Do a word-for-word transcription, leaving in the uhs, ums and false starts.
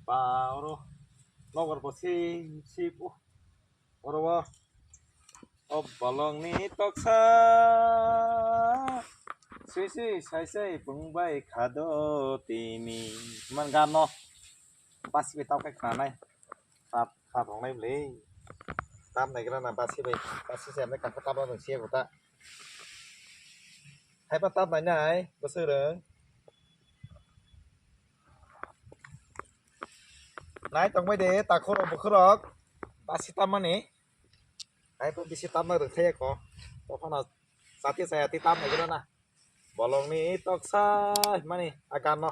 Ba oro nogar bo sip sip o. Oro o. O bolongni toksa. Sui sui sai sai bung bai khado timi. Man gan no. Basi bai tau kai khnanai. Tap tap rongnai bwle. Tam naigra na basi bai. Basi se amne kakha tap rong sia kota. Hai pa tap nai nai. Bwswk rwng. Nai tongbai de takhurok bukhurok basi tamani. Hai pa bisi tamna rwkthai ko. Tophano chati chaya ti tamna gana na. Bolongni toksa mani akan no.